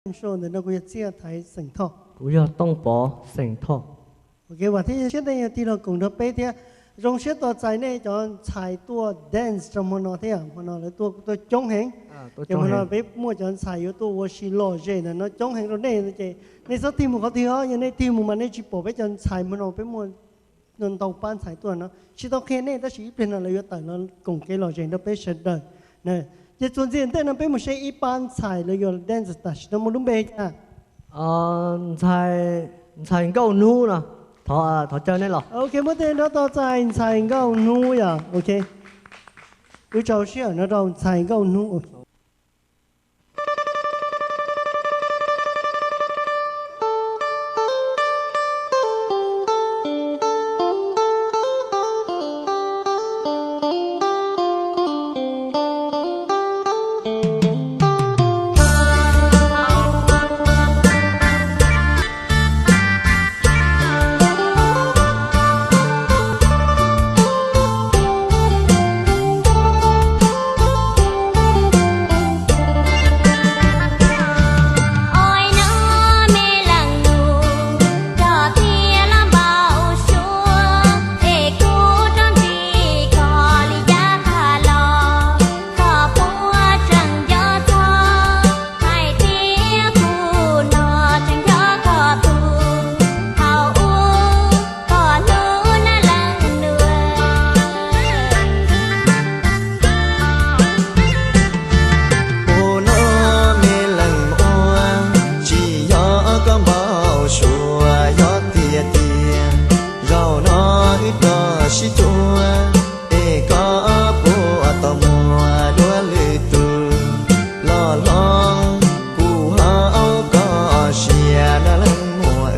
Ntawm no kuv yog Txiaj Thaiv xeem Thoj. Kuv yog Tooj Pov xeem Thoj. Ok, vam thiab cia siab nej yog tig los koom nrog peb thiab. Zoo siab tos txais nej cov ntxhais tuaj dance rau hmo no thiab, hmo no lawv tuaj tuaj coob heev. Ces hmo no peb muaj cov ntxhais yuav tuaj ua si lom zem ntawm no coob heev rau nej ces nej txhob tig mus qhov twg os, yog nej tig mus mas nej tsis pom peb cov ntxhais hmo no peb muaj ntau pab ntxhais tuaj no tsis tau qhia nej tab sis ib pliag no lawv yuav tawm los koom kev lom zem nrog peb sawv daws. Ces txuas ntxiv ntej no peb mus saib ib pab ntxhais lawv yuav dance tam sim no muaj lub npe cas? Ntxhais Nkauj Hnub no, thov caw nej los. Ok, muab tej nrov tos txais ntxhais Nkauj Hnub yom. Ok, wb tso sij hawm no rau ntxhais Nkauj Hnub. Ua no me leej muam, tsis yog koj npau suav, yog tiag tiag zaum no wb rov sib cuag, es koj puas tau muaj dua lwm tus los hlob kuv hauv koj siab na leej muam.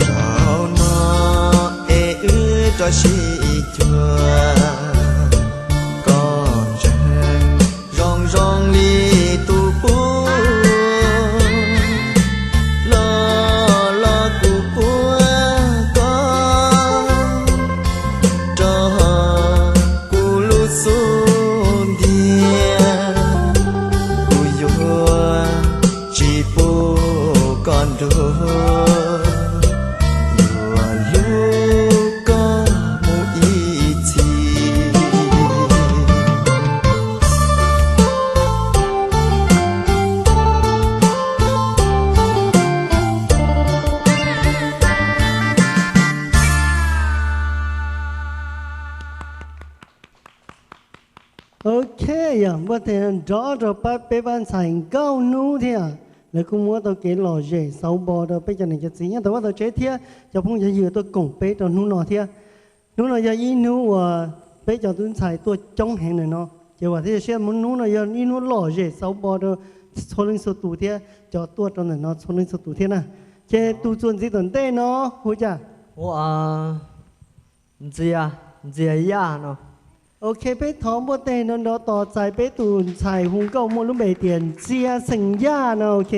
Zaum no es wb rov sib cuag, koj ntseeg zoo zoo li tus pub los los kuv puag koj rau kuv lub xub ntiag, kuv yuav tsis pub koj nrug, yuav hlub koj mus ib txhis. Ok, yog npuaj teg nrov rau pab peb pab ntxhais Nkauj Hnub thiab. Lawv kuj muab tau kev lom zem xauv npo rau peb cov niam cov txiv nyob tau vaj tau tsev thiab cov phooj cov ywg tuaj koom peb rau hnub no thiab. Hnub no yog ib hnub uas peb cov tub ntxhais tuaj coob heev ntawm no, ces vam thiab cia siab hnub no yog ib hnub lom zem xauv npo rau txhua leej txhua tus thiab cov tuaj rau ntawm no txhua leej txhua tus thiab na. Ces tus txuas ntxiv tom ntej no hu cas? Hu ua Ntxias, Ntxias Yaj no. Ok, peb thov npuaj teg nrov nrov tos txais peb tus ntxhais hu nkauj muaj lub npe tias Ntxias xeem Yaj no, ok.